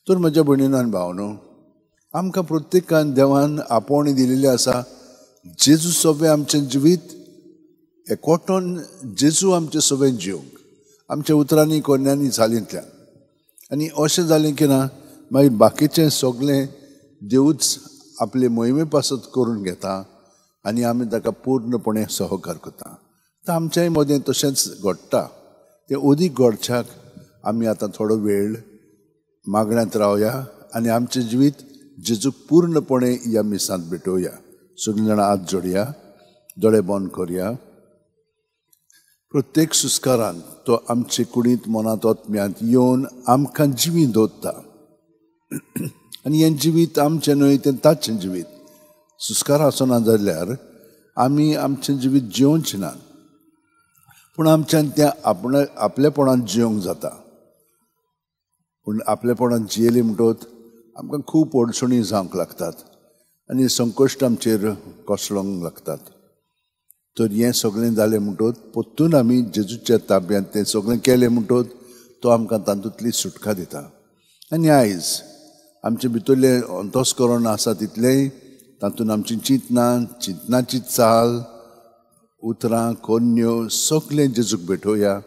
तर म्हज्या भयणीनो आनी भावनो, आमकां प्रत्येकान देवान आपोवणी दिलेली आसा. जेजू सगळें आमचें जिवीत एकवटून जेजू आमचें सगळें जिवंक आमच्या उतरांनी कोन्यांनी चालींतल्यान. आनी अशें जालें की ना मागीर बाकीचें सगळें देवूच आपले मोहिमे पासत करून घेता आनी आमी ताका पूर्णपणे सहकार करता. तर आमच्याय मदें तशेंच घडटा. तें अदीक घडच्याक आमी आतां थोडो वेळ मागण्यांत रावया आनी आमचें जिवीत जेजूक पूर्णपणे ह्या मिसांत भेटोवया. सगळीं जाणां हात जोडया, दोळे बंद करया. प्रत्येक सुस्कारान तो आमचे कुडींत, मनांत, आत्म्यांत येवन आमकां जिवीं दवरता. आनी हें जिवीत आमचें न्हय, तें ताचें जिवीत. सुस्कार आसना जाल्यार आमी आमचें जिवीत जियोवचें ना, पूण आमच्यान तें आपलेपणान जियोंक जाता. पूण आपलेपणान जियेली म्हणटकच आमकां खूब अडचणी जावंक लागतात आनी संकश्ट आमचेर कोसळोंक लागतात. तर हें सगळें जालें म्हणटकच परतून आमी जेजूच्या ताब्यांत तें सगळें केलें म्हणटकच तो आमकां तातूंतली सुटका दिता. आनी आयज आमचे भितरलें अंतस्करण आसा तितलेंय तातूंत आमची चिंतनां, चिंतनाची चाल, उतरां, कोन्यो सगळें जेजूक भेटोवया.